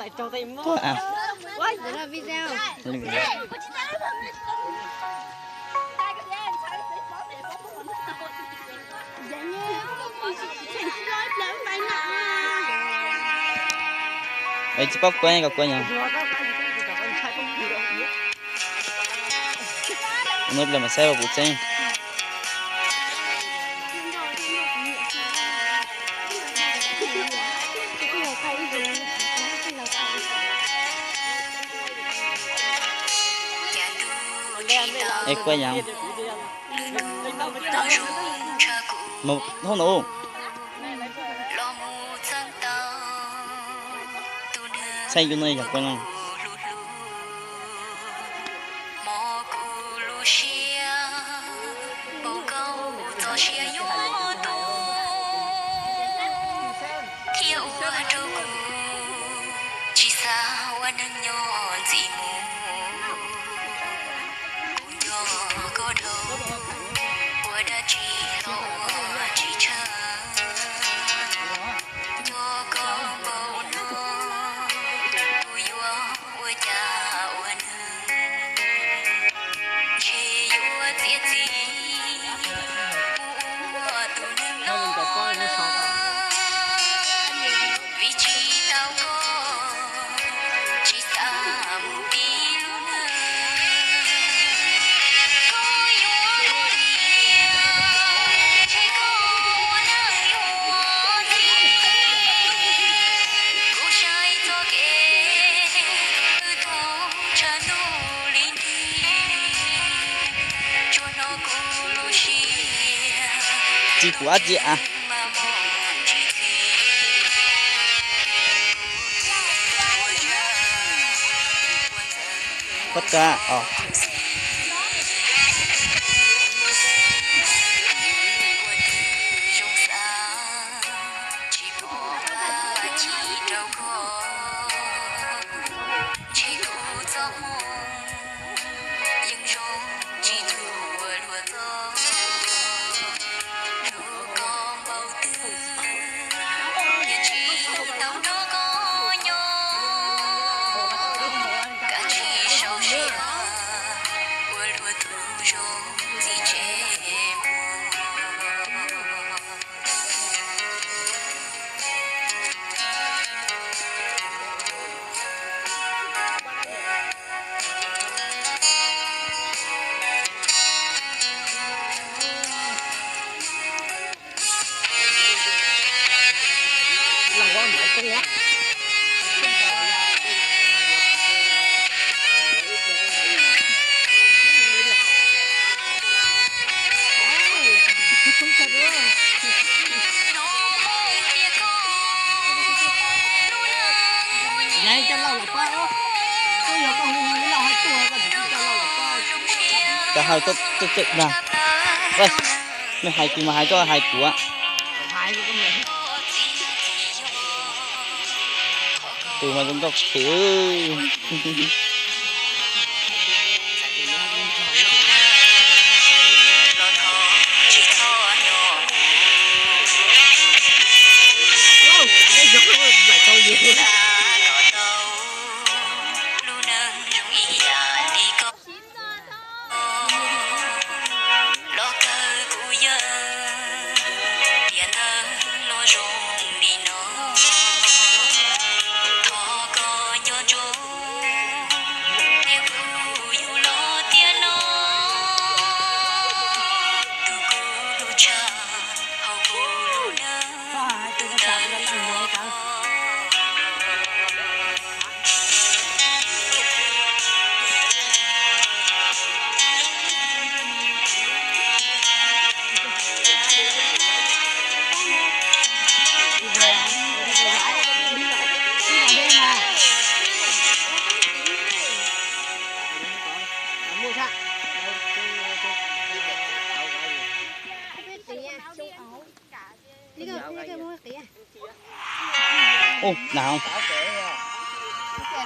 Es tsis paub kuav, koj kuav yog. Hnub no mas saib ua kuv tseeb. Es kuav yog. Mus hauv no. Saib yus no yog kuav no. Tsis pum dab tsi a. Pob tsuas os. Cov hais tuaj tuaj cem na. Nej hais kuv mas hais koj hais kuv. Tus mas zoo nkauj khev. Ub, na.